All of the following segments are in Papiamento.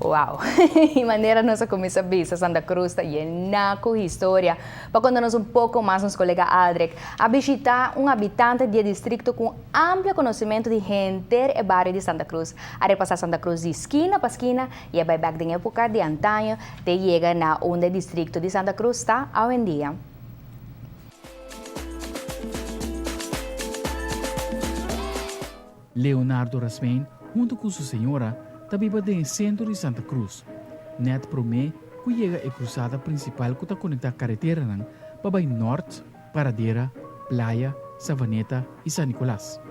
Wow! Y manera nos a cuminsa bisa, Santa Cruz ta yena cu historia. Pa conta nos un poco mas nos colega Aldrich a bishita un habitante di e districto cu un amplio conocimento di henter e bario di Santa Cruz. A repasa Santa Cruz di skina pa skina y a bay bek den epoca di antaño te yega na unda e districto di Santa Cruz ta awendia. Leonardo Rasmijn hunto cu su señora ta biba den e centro di Santa Cruz, net prome cu yega e cruzada principal cu ta conecta careteranan pa bay nort, Paradera, Playa, Savaneta y San Nicolas.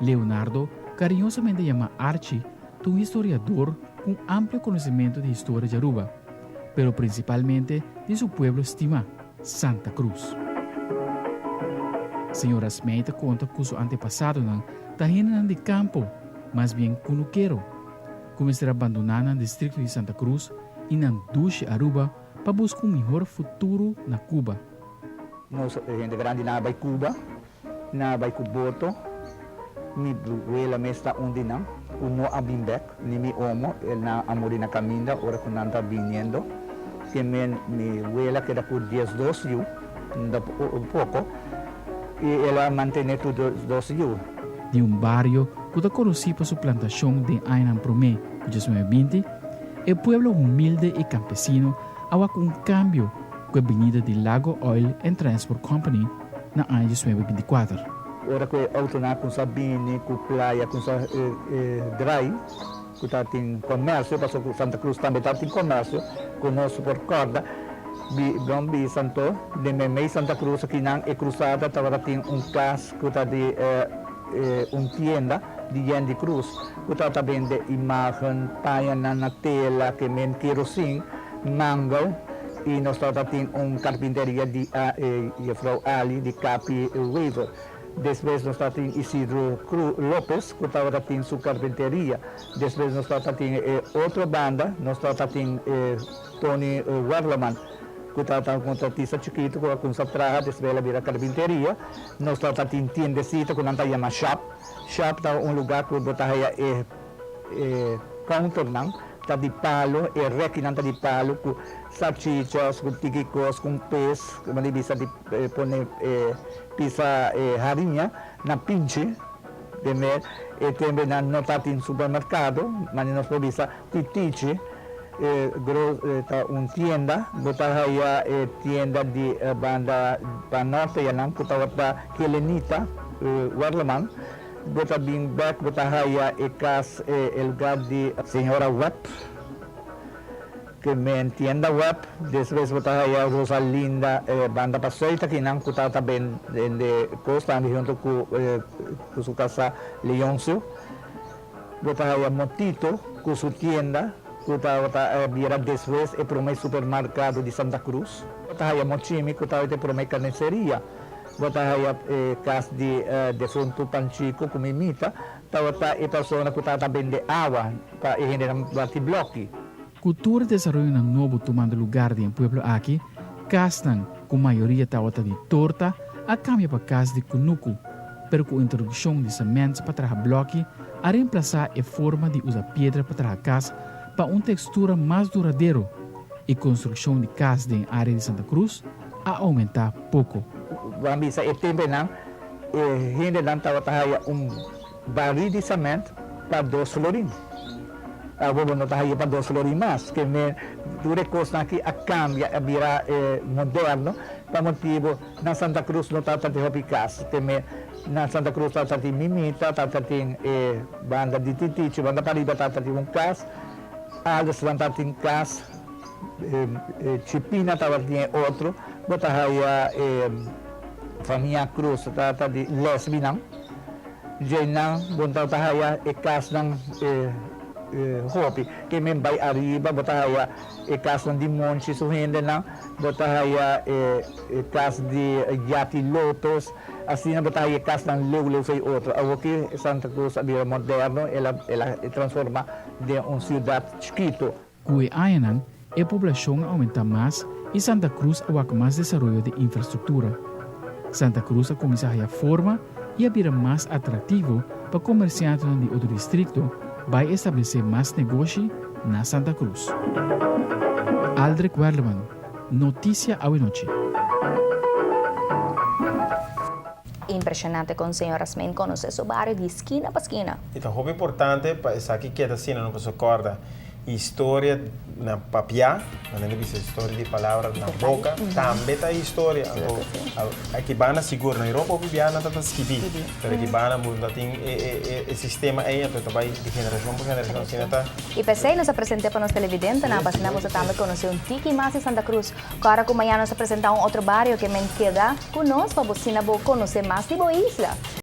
Leonardo, cariñosamente yama Archie, ta un historiador cu un amplio conocimento di historia di Aruba, pero principalmente di su pueblo stima, Santa Cruz. Señor Rasmey ta konta ku su antepasadonan ta hendenan di kampo, mas bien kunukero, ku mester a bandoná nan distrikto di Santa Cruz i nan dushi Aruba pa buska un mihor futuro na Cuba. Nos hende grandinan a bai Cuba, nan a bai ku boto. Mi wela mes ta un di nan ku no a bin bek, ni mi omo, nan a muri na kaminda ora ku nan ta biniendo. Ke men mi wela keda ku diesdos yu, no poko, i el a mantené tur dos yu. Di un bario ku ta konosí pa su plantashon den añanan promé ku diesnuebe binti, e pueblo humilde i kampesino a wak un kambio ku e binida di Lago Oil and Transport Company na aña diesnuebe bintikuater. Ora ku e outonan a kumsa bini ku playa kumsa drai ku ta tin komersio pasobra ku Santa Cruz tambe ta tin komersio ku nos por kòrda bi bon bisa anto den meimei Santa Cruz akinan e krusada tabata tin un kas ku ta di un tienda di Yandy Cruz ku tabata bende imagen pañanan na tela ke men kerosin mangel i nos tabata tin un karpinteria di Jefrouw Ali di Kapi Wever. Despues nos tabata tin Isidro Cruz Lopez ku tabata tin su karpinteria. Despues nos tabata tin e otro banda, nos tabata tin Tony Werleman ku tabata un kontratista chikitu ku a kumsa traha, despues el a bira karpinteria. Nos tabata tin tiendesita ku nan ta yama shop. Shop ta un luga ku bo ta haya e counternan ta di palo, e rekinan ta di palo ku salchichas, ku tiki kos, ku un pes, ku bo bisa di pone pisa e hariña na pinchi, den me e tembe nan no ta tin supermerkado, mane nos por bisa titichi, e gro ta un tienda, bo ta haya e tienda di banda pa norte yanan ku tabata Helenita Werleman. Bo ta bin bek bo ta haya e kas e lugar di señora Webb ke men tienda Webb despues bo ta haya Rosalinda e banda pa suit akinan ku ta ta bende kos tambe hunto ku su kasa Leoncio bo ta haya Motito ku su tienda ku tabata bira despues e prome supermarkado di Santa Cruz bo ta haya Mochimi ku tabata e prome carniceria. Bo ta haya e kas di defuntu Panchico ku Mimita tabata e persona ku tabata bende awa pa e hendenan bati bloki. Ku tur e desaroyonan nobo tumando lugar den e pueblo aki, kasnan ku mayoria tabata di torta a kambia pa kas di kunuku, pero ku introdukshon di sement pa traha bloki a remplasá e forma di usa piedra pa traha kas pa un tekstura mas duradero. E konstrukshon di kas den e área di Santa Cruz a oumentá poko. Bo a bisa e tempenan e hendenan tabata haya un barí di cement pa dos florin. Awor bo no ta haya pa dos florin mas. Ke men tur e kosnan aki a kambia, a bira moderno pa motibu na Santa Cruz no tabata tin hopi kas. Ke men na Santa Cruz tabata tin Mimita, tabata tin e banda di Titichi, banda pariba tabata tin un kas, Aldersland tabata tin kas. Chipina tabatin e otro, bo ta haya e famia Cruz ta di lesbinan, djeinan bo ta haya e casnan hopi, ke men bay ariba bo ta haya e casnan di Monchi su hendenan, bo ta haya e cas di Yati Lopez, asina bo ta haya e casnan leu leu fey otro. Awoki Santa Cruz a bira moderno, el a transforma den un ciudad chikito. Ku e añanan, e poblashon a oumentá mas i Santa Cruz a wak mas desaroyo di infrastruktura. Santa Cruz a kuminsá haya forma i a bira mas atraktivo pa komersiantenan di otro distrikto bai establesé mas negoshi na Santa Cruz. Aldrich Werleman, Noticia Awe Nochi. Impresionante con señor Rasmijn conoce su bario di skina pa skina. E ta hopi importante pa esaki keda asina, no pasobra corda historia na papia, manera di bisa historia di palabra na boca, tambe ta historia. Anto aki banda sigur na Europa hopi biaha nan ta ta skibi, pero aki banda bo no ta tin e sistema ey, anto ta bay di generacion pa generacion asina ta. Y p'esey nos a presente pa nos televidentenan pa asina boso tambe conoce un tiki mas di Santa Cruz. Cu ora cu mañana nos a presenta un otro bario ke men keda cu nos pa bo asina bo conoce mas di bo isla.